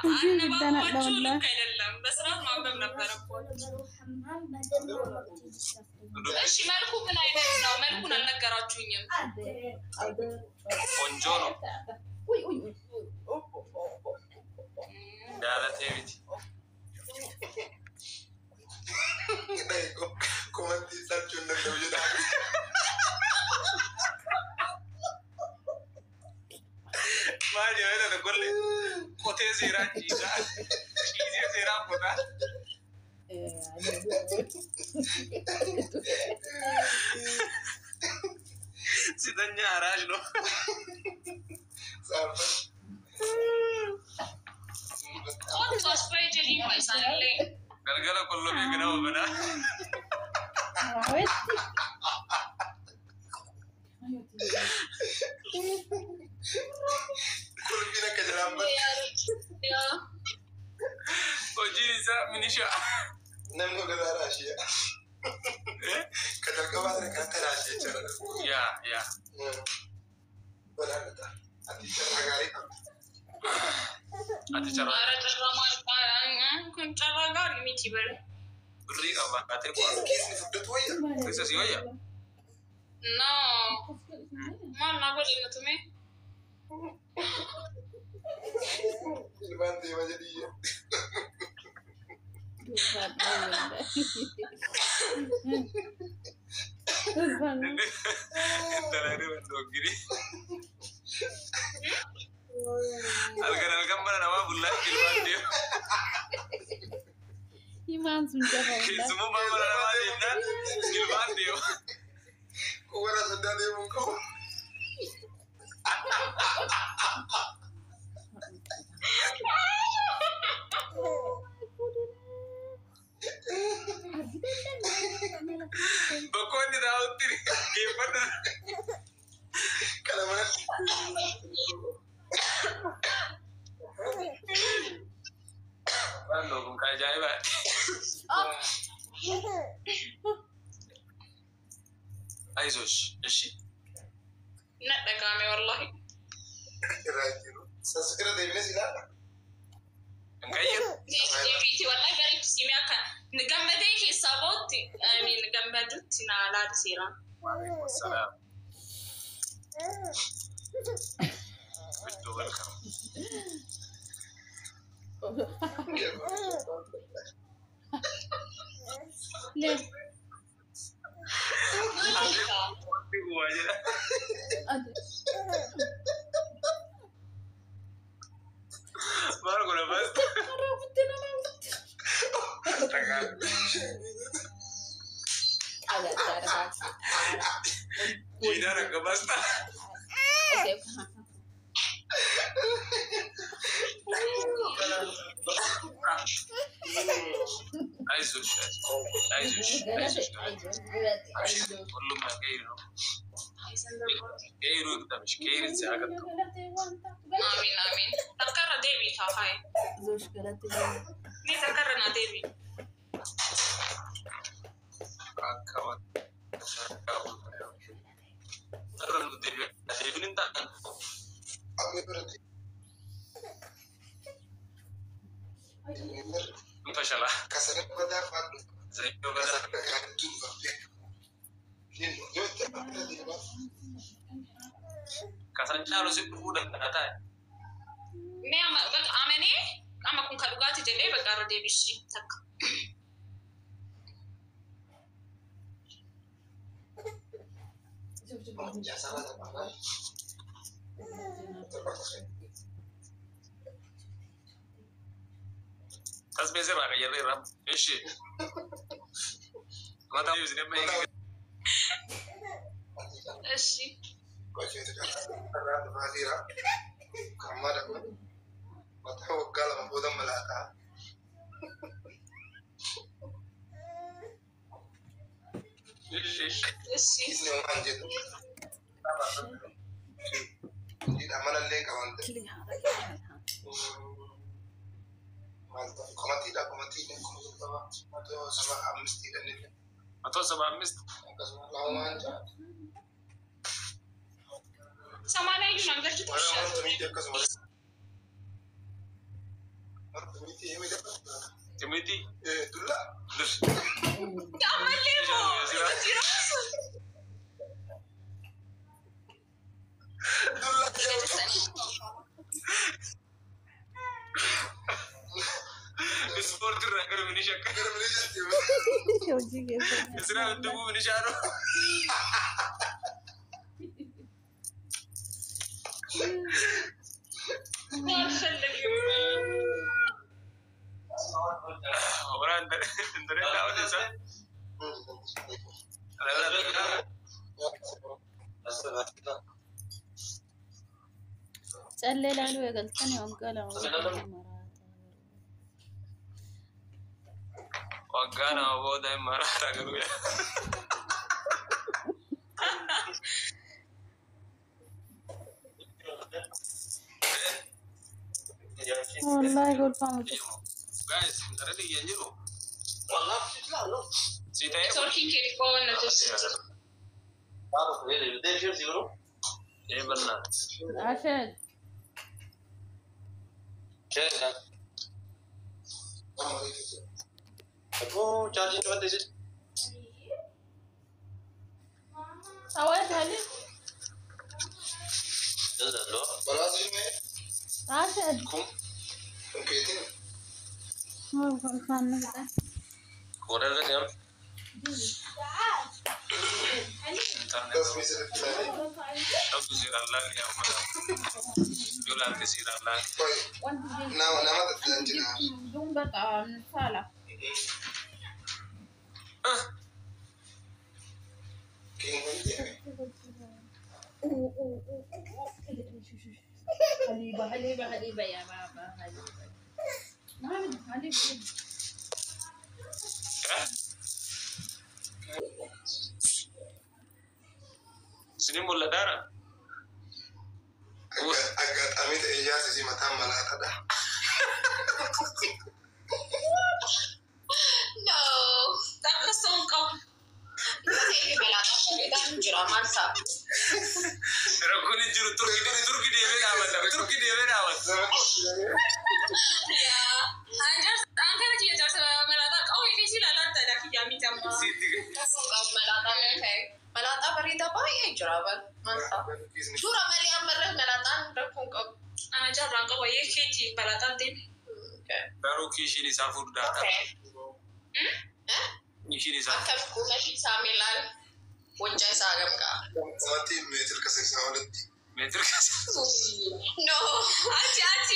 አነባበባችሁ ልክ አይደለም። በስርዓት ማንበብ ነበረባችሁ። እሺ መልኩ ምን አይነት ነው? መልኩን አልነገራችሁኝም። ቆንጆ ነው። Jaalatee miti. Komantii isaachuu hin danda'u jedhaa. Maal jedhee tokkollee qotee seeraa ciisaa. Ciisee seeraa qotaa. ሲተኛ አራሽ ነው። Qotu as ba'ee jedhii isaanillee. Galgala qollobee ganama banaa. Qurbiin akka jalaan badde. Hojiin isaa minishaa. Namni walirraa raashiya. Ka jalqabaa sana kanatti raashiya jechuudha. Yaa yaa. Balaadha. Ati carraa gaarii qabda. Ati carraa ኧረ ጨራ ማለት kun carraa gaarii miti bare. birrii qabaatee Kiisni furdatu wayya. keessa si wayya. No. Maal naa godhe nutume? Ilmaan deema jedhiyya. Intala hirriba doggiri. Halkan halkan mana namaa bullaa ilmaan deema. Himaan sun jaba. Keessummaa mana namaa deemnaan ilmaan deema. Warra saddaa deemuun qabu. Bakkoonni taa'utti geeffadhu. Kana manatti. Waan kun kan ajaa'ibaati. አይዞሽ እሺ። Na dhagaame wallahi. Irraa jiru. Sassira deebines ilaala. እንቀይር። Deebiiti wallahi gariitti simee akka gammadee keessaa bootti I mean gammadutti naa laaliseera. ሰላም Iddoo welcome. Waa jedha. Maal godha basta? Jiidhaan akka basta. አይዞሽ አይዞሽ አይዞሽ። ሁሉም ከይር ነው። ከይሩ ይግጠምሽ። ከይር ሲያገጥም Amiin amiin. Takkarra deebii taa haye. Ni takkarra naa deebii. akka deebiin hin ta'an. Amma bira deebiin Fashala. kasara badaa fadhu. Zayyoo badaa. Kasara gaariitu dhufa. Yoo itti bira deemaa. Kasan caalu si dhufuu danda'a taa'e. Mee amma bakka amanee amma kun ka dhugaati jedhee bakka irra deebishi takka. Jaasara taphaa. Tasbee sirraa qayyarree irraa. Ishi. Mataa ibsi nama eegi. እሺ Irraa dhufaa jira. Kamma dhaqu. Mataa waggaa lama booda malaataa. Ishi. እሺ Inni waan jedhu. Amanallee qaban ta'e. Maal ta'e komatiidha komatiidha kuma saba matoo saba ammistiidha inni መቶ ሰባ አምስት akkasuma lamaan ja'a. ሰማንያ iyyuu nan galchitu Warra ishee. wanta miidhe akkasuma. Timiti. Dulla. Ammallee moo? Jiraatu. Dulla. Ispoortii irraa gara minishaa akka. Gara minishaatti. Hojii keessa. Isirraa dubuu minishaa dha. Callee ilaaluu eegaltanii waggaa 2 booda maraata. Waggaa 2 booda maraata garuu. Wallaahi kolfaa mucaa. Guys, intarneetii kiyya hin jiru. Si ta'ee Networkiin kee xiqqoo na tolchiti. ee bal'aat. Asheed. Sawaayit hali. Asheed. Kun Kolfaan nu fixan. Dhabdu seeraan laalli amma. Yoo laalte seeraan laalli. Nama tattajan jira. Duun saala. Haliba haliba haliba yaa baaba haliba. Maal haliba. Sinin mul'ataara? Aggaxaamii ta'e ijaarsi si mataan malaatadha. No. Takka sun qabu. Rakkoon hin jiru Turki deemee dhaabata. Turki deemee dhaabata. An kana kiyya jaarsa malaataa qabu fi si ilaalatta dha kiyyaa miti amma. Malaaxaa bareedaa baay'ee jira maal Suura malee ammallee malaaxaan rakkoon qabu. Ana jaarraan qabu wayyee keeti malaataan deeme. Garuu kiishiin isaa furdaadha. Kiishiin isaa. Akkam quunnamtii isaa miilaan wajjin isaa gamgaa. Wanti meetira kasa isaa walitti. Meetira kasa. No. Achi achi